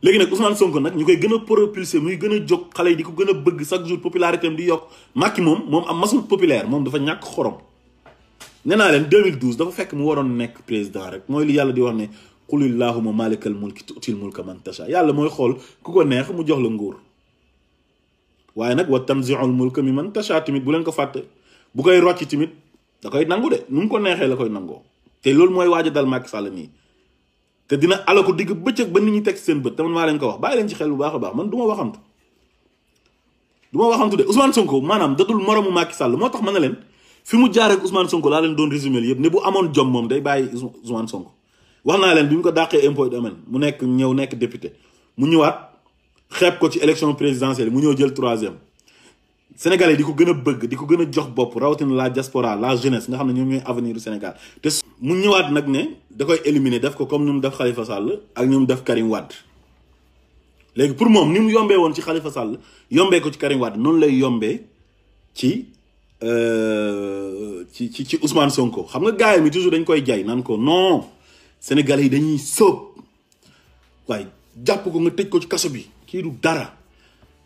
léegi nag Ousmane Sonko nag ñu koy gën a propulser muy gën a jóg xale yi di ko gën a bëgg chaque jour popularité am di yokk. Macky moom am masul populaire moom dafa ñàkk xorom nee naa leen 2012 dafa fekk mu waroon nekk président rek mooy li yàlla di wax ne qulillahumma malikal mulki tu'til mulka man tasha yàlla mooy xool ku ko neex mu jox la nguur waaye nag wa tanzi'ul mulka mimman tasha tamit bu leen ko fàtte bu koy rocci tamit da koy nangu de nu mu ko neexee la koy nangoo te loolu mooy waaj a dal Macky Sall nii te dina ala ko digg bëccëg ba nit ñi teg seen bët te man maa leen ko wax bàyyi leen ci xel bu baax a baax man du ma waxantu de Ousmane Sonko maanaam dadul moromu Macky Sall moo tax ma ne leen fi mu jaar ak Ousmane Sonko laa leen doon résumé yëpp ne bu amoon jom moom day bàyyi Ousmane Sonko wax naa leen bi mu ko dàqee impôt domaine mu nekk député mu ñëwaat xeeb ko ci élection présidentielle mu ñëw jël 3e Sénégalais di ko gën a bëgg di ko gën a jox bopp rawatina la diaspora la jeunesse nga xam ne ñoom ñooy avenir du Sénégal te mu ñëwaat nag ne da koy éliminer def ko comme ni mu def Khalifa Sall ak ni mu def Karim Wade léegi pour moom ni mu yombee woon ci Khalifa Sall yombee ko ci Karim Wade noonu lay yombee ci Ousmane Sonko xam nga gaayam yi toujours dañ koy jay naan ko non Sénégalais yi dañuy sóob waaye jàpp ko nga tëj ko ci kaso bi kii du dara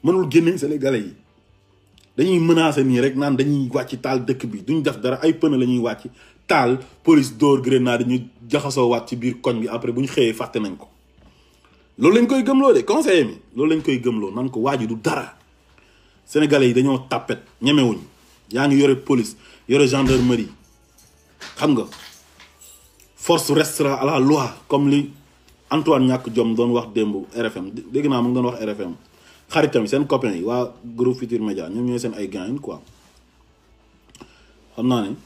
mënul génne Sénégalais yi dañuy menacer nii rek naan dañuy wàcc taal dëkk bi duñ def dara ay pneu la ñuy wàcc taal police dóor grenade ñu jaxasoo waat ci biir koñ bi après bu ñu xëyee fàtte nañ ko loolu lañ koy gëmloo de conseiller mi loolu lañ koy gëmloo nan ko waa ji du dara Sénégalais yi dañoo tàppet ñemewuñ yaa ngi yore police yore gendarmerie xam nga force restera à la loi comme li Antoine ñàkk jom doon wax démb RFM dégg naa mu ngi doon wax RFM xaritam yi seen copains yi waa groupe Futurs Médias ñoom ñooy seen ay gain quoi xam naa ne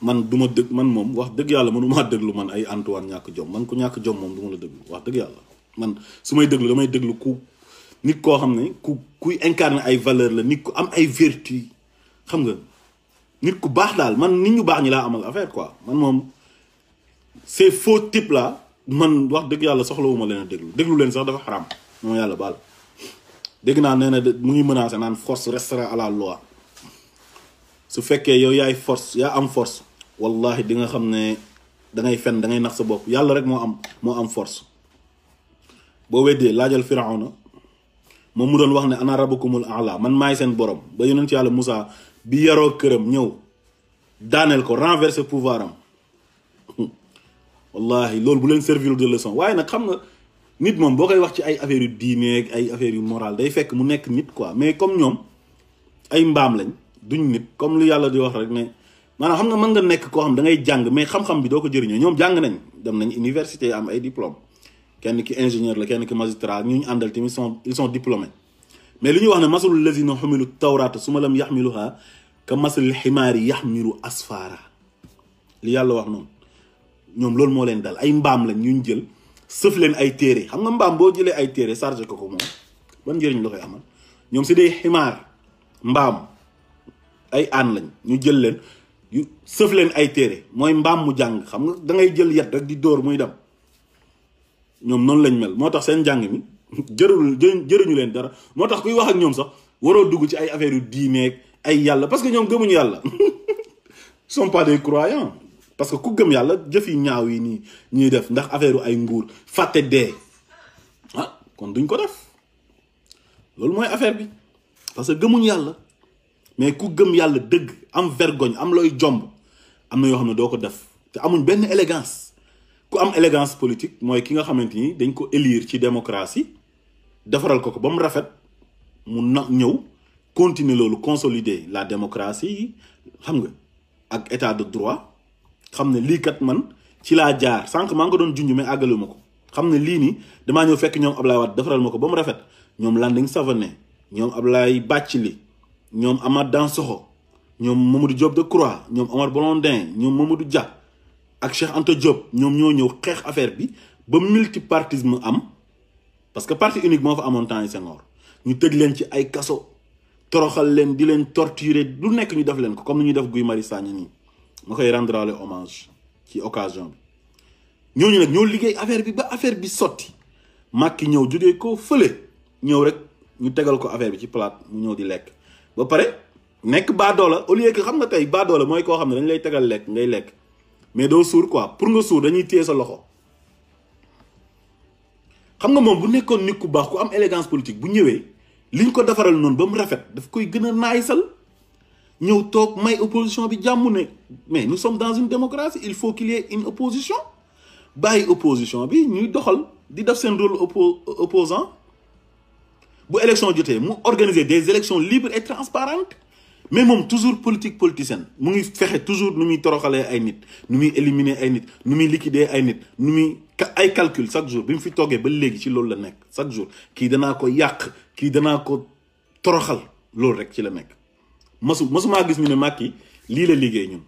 man du ma dëgg man moom wax dëgg yàlla mënumaa déglu man ay Antoine ñàkk jom man ku ñàkk jom moom du ma la déglu wax dëgg yàlla man su may déglu damay déglu ku nit koo xam ne kuy incarner ay valeur la nit ku am ay vertu xam nga nit ku baax daal man nit ñu baax ñi laa amal affaire quoi man moom ces faux types là man wax dëgg yàlla soxlawuma leen a déglu leen sax dafa xaram moom yàlla baal dégg naa nee na mu ngi menacé naan force restera à la loi su fekkee yow yaay force yaa am force wallahi di nga xam ne dangay fen dangay nax sa bopp yàlla rek moo am force boo weddee laajal Firawna moom mu doon wax ne ana rabbukumul a'la man maay seen borom ba yonent yàlla Moussa bi yaroo këram ñëw daaneel ko renverser pouvoir am wallahi loolu bu leen servir de leçon waaye nag xam nga nit moom boo koy wax ci ay affaires yu diine ak ay affaires yu moral day fekk mu nekk nit quoi mais comme ñoom ay mbaam lañ duñ nit comme lu yàlla di wax rek ne maanaam xam nga mën nga nekk koo xam da ngay jàng mais xam-xam bi doo ko jëriñoo ñoom jàng nañ dem nañ université am ay diplôme kenn ki ingénieur la kenn ki magistrat ñu àndal tamit ils sont diplômés mais li ñuy wax ne masalul lazina xumilu tawrata suma lam yaxmiluha ka masalil ximaari yaxmilu asfara li yàlla wax noonu ñoom loolu moo leen dal ay mbaam lañ ñu jël sëf leen ay téere xam nga mbaam boo jëlee ay téere chargé ko moom ban njëriñ la koy amal ñoom si day ximaar mbaam ay aan lañ ñu jël leen yu sëf leen ay téere mooy mbaam mu jàng xam nga da ngay jël yet rek di dóor muy dem ñoom noonu lañ mel moo tax seen njàng mi jëruñu leen dara moo tax kuy wax ak ñoom sax waroo dugg ci ay affaires yu diineeg ay yàlla parce que ñoom gëmuñu yàlla sont pas des croyants parce que ku gëm yàlla jëf yi ñaaw yi nii ñuy def ndax affaire ay nguur fàtte dee ah kon duñ ko def loolu mooy affaire bi parce que gëmuñu yàlla mais ku gëm yàlla dëgg am vergogne am looy jomb am na yoo xam ne doo ko def te amuñ benn élégance ku am élégance politique mooy ki nga xamante ni dañ ko élire ci démocratie defaral ko ba mu rafet mu ñëw continuer loolu consolider la démocratie xam nga ak état de droit xam ne lii kat man ci laa jaar sànq maa ngi ko doon junj mais àggalu ma ko xam ne lii nii damaa ñëw fekk ñoom Ablaye Wade defaral ma ko ba mu rafet ñoom Landing Savané ñoom Ablaye Bathily ñoom Amath Dansokho ñoom Mamadou Diop Decroix ñoom Omar Blondin ñoom Mamadou Dia ak Cheikh Anta Diop ñoom ñoo ñëw xeex affaire bi ba multipartisme am parce que parti unique moo fa amoon temps yi Senghor ñu tëj leen ci ay kaso toroxal leen di leen torturer lu nekk ñu def leen ko comme ni ñuy def Guy Marius Sagna nii ma koy rendre hommage ci occasion bi ñooñu nag ñoo liggéey affaire bi ba affaire bi sotti Macky ñëw jógee ko fële ñëw rek ñu tegal ko affaire bi ci plate mu ñëw di lekk ba pare nekk baadoola au lieu que xam nga tey baadoola mooy koo xam ne dañ lay tegal lekk ngay lekk mais doo suur quoi pour nga suur dañuy téye sa loxo xam nga moom bu nekkoon nit ku baax ku am élégance politique bu ñëwee liñ ko defaral noonu ba mu rafet daf koy gën a naayisal ñëw toog may opposition bi jàmm ne mais nous sommes dans une démocratie il faut qu'il y ait une opposition bàyyi opposition bi ñuy doxal di def seen rôle opposant bu élection jotee mu organiser des élections libres et transparentes mais moom toujours politique politicienne mu ngi fexe toujours nu muy toroxalee ay nit nu muy éliminer ay nit nu muy liquider ay nit nu muy ay calcul chaque jour bi mu fi toogee ba léegi ci loolu la nekk chaque jour kii danaa ko yàq kii danaa ko toroxal loolu rek ci la nekk masumaa gis ñu ne Macky lii la liggéey ñun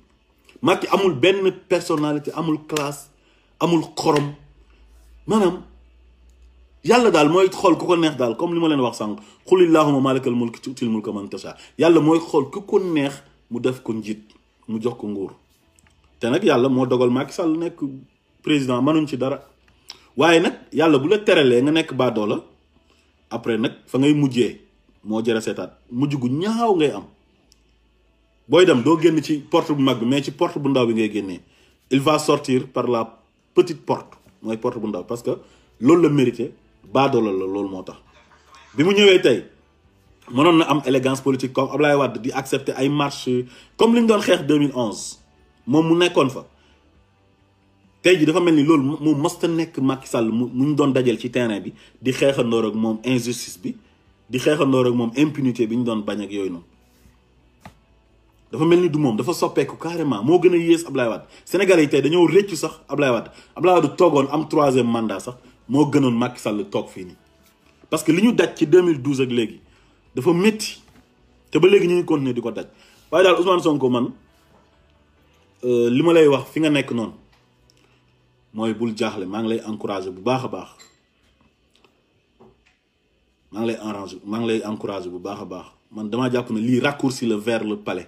Macky amul benn personnalité amul classe amul xorom maanaam yàlla daal mooy xool ku ko neex daal comme li ma leen wax sànq xul illahuma malikal mulki tuutil mulka man tasha yàlla mooy xool ku ko neex mu def ko njiit mu jox ko nguur te nag yàlla moo dogal Macky Sall nekk président mënuñ ci dara waaye nag yàlla bu la teralee nga nekk baadoo la après nag fa ngay mujjee moo jëra seetaat mujj gu ñaaw ngay am booy dem doo génn ci porte bu mag bi mais ci porte bu ndaw bi ngay génnee il va sortir par la petite porte mooy porte bu ndaw parce que loolu la mérité baadoola la loolu moo tax bi mu ñëwee tey mënoon na am élégance politique comme Ablaye Wade di accepter ay marche comme li ñu doon xeex 2011 moom mu nekkoon fa tey ji dafa mel ni loolu moom masta nekk Macky Sall mu ñu doon dajal ci terrain bi di xeexandoor ak moom injustice bi di xeexandoor ak moom impunité bi ñu doon bañ ak yooyu noonu dafa mel ni du moom dafa soppeeku carrément moo gën a yées Ablaye Wade Sénégalais yi tey dañoo réccu sax Ablaye Wade toogoon am 3e mandat sax moo gënoon Macky Sall toog fii nii parce que li ñu daj ci 2012 ak léegi dafa métti te ba léegi ñu ngi continuer di ko daj waaye daal Ousmane Sonko man li ma lay wax fi nga nekk noonu mooy bul jaaxle maa ngi lay encourager bu baax a baax maa ngi lay encourager bu baax a baax man damaa jàpp ne lii raccourci la vers le palais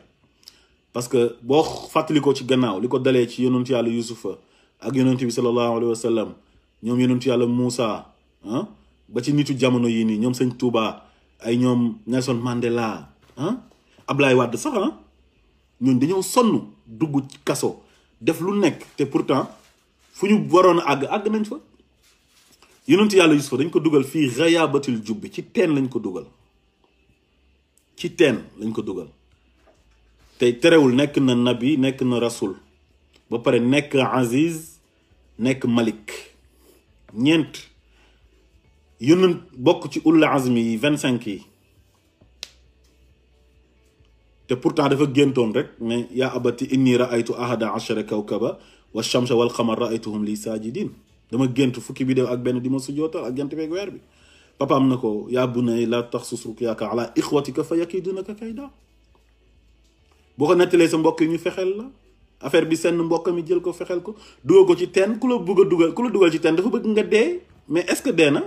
parce que boo fàttalikoo ci gannaaw li ko dalee ci yonentu yàlla Yusufa ak yonentu bi sallallahu alayhi wa sallam ñoom yonentu yàlla Moussa ba ci nitu jamono yii nii ñoom sëñ Touba ay ñoom Nelson Mandela Ablaye Wade sax ñooñu dañoo sonn dugg kaso def lu nekk te pourtant fu ñu waroon a àgg nañ fa yonentu yàlla Yusufa dañ ko dugal fii rayabatil jubbi ci teen lañ ko dugal te terewul nekk na nabi nekk na rasul ba pare nekk aziz nekk malik ñeent yonent bokk ci ulul azmi yi 25 yi te pourtant dafa géntoon rek mais yaa abati inni raaytu ahada ashara kawkaba wa shamsa wal qamar raaytuhum li sajidin dama gént fukki bidéew ak benn di ma sujjootal ak jant beeg weer bi papaam na ko yaa bunay la taxsus ruyaaka ala ixwatika fa yakidunaka kayda boo ko nettalee sa mbokk yi ñu fexeel la affaire bi seen mbokk mi jël ko fexeel ko dugal ko ci teen ku la dugal ci teen dafa bëgg nga dee mais est-ce que dee na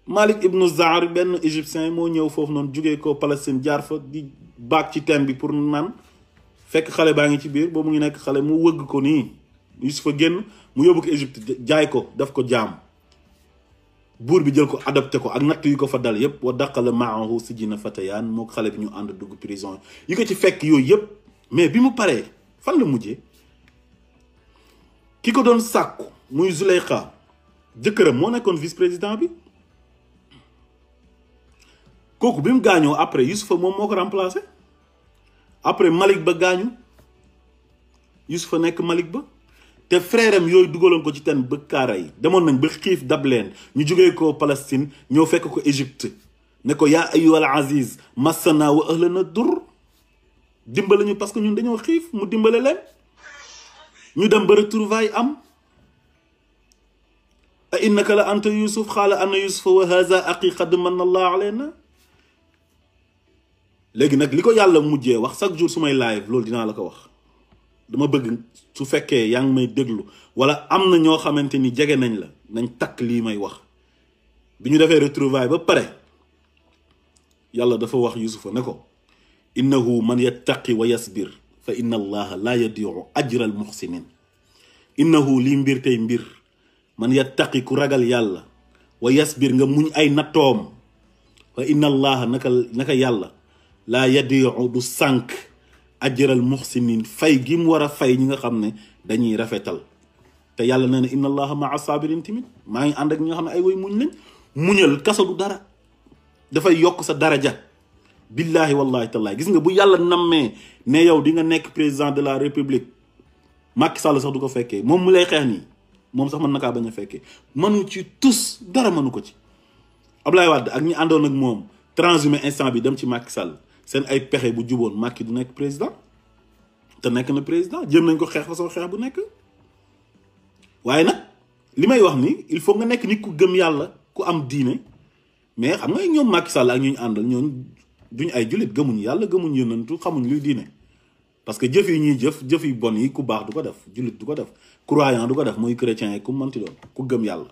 Malik ibnu Zahar benn égyptien moo ñëw foofu noonu jugee ko Palestine jaar fa di baag ci teen bi pour naan fekk xale baa ngi ci biir boobu mu ngi nekk xale mu wëgg ko nii Yusufa génn mu yóbbu ko Égypte jaay ko daf ko jaam buur bi jël ko adopté ko ak natt yu ko fa dal yépp wa daqala maahu sijina fatayaan moo xale bi ñu ànd dugg prison yi ko ci fekk yooyu yépp mais bi mu paree fan la mujjee ki ko doon sàkku muy Zuleyxa jëkkëram moo nekkoon vice président bi kooku bi mu gaañoo après Yusufa moom moo ko remplacé après Malik ba gaañu Yusufa nekk Malik ba te frère am yooyu dugaloon ko ci teen ba kaara yi demoon nañ ba xiif dab leen ñu jógee ko Palestine ñëw fekk ko Égypte ne ko yaa ayyuhal aziz massana wa ahlana dur dimbale ñu parce que ñun dañoo xiif mu dimbale leen ñu dem ba retrouvaille am a innaka la anta yusuf xaala ana yusufa wa haza aqi qad manna allah alayna léegi nag li ko yàlla mujjee wax chaque jour su may live loolu dinaa la ko wax dama bëgg su fekkee yaa ngi may déglu wala am na ñoo xamante ni jege nañ la nañ takk lii may wax bi ñu defee retrouvaille ba pare yàlla dafa wax yusufa ne ko innahu man yattaqi wa yasbir fa inna allaha la yadiu ajra al muhsinin innahu lii mbir tey mbir man yattaqi ku ragal yàlla wa yasbir nga muñ ay nattoom fa inna allaha naka yàlla laa yadiu du sànk ajral muhsinin fay gi mu war a fay ñi nga xam ne dañuy rafetal te yàlla nee na inna allaha maa sabirin timit maa ngi ànd ak ñi nga xam ne ay way muñ lañ. muñal kaso du dara dafay yokk sa daraja billahi wallahi tallahi gis nga bu yàlla nammee ne yow di nga nekk président de la république Macky Sall sax du ko fekkee moom mu lay xeex nii moom sax mën na kaa bañ a fekkee mënu ci tus dara mënu ko ci. Ablaye Wade ak ñi àndoon ak moom transhumé instant bi dem ci Macky Sall seen ay pexe bu juboon Macky du nekk président te nekk na président jëm nañ ko xeex façon xeex bu nekk. waaye nag li may wax ni il faut nga nekk nit ku gëm yàlla ku am diine mais xam nga ñoom Macky Sall ak ñu àndal ñoom duñ ay jullit gëmuñ yàlla gëmuñ yonantu xamuñ luy diine. parce que jëf yi ñuy jëf yi bon yi ku baax du ko def jullit du ko def croyant du ko def mooy chrétien yi ku mënti doon ku gëm yàlla.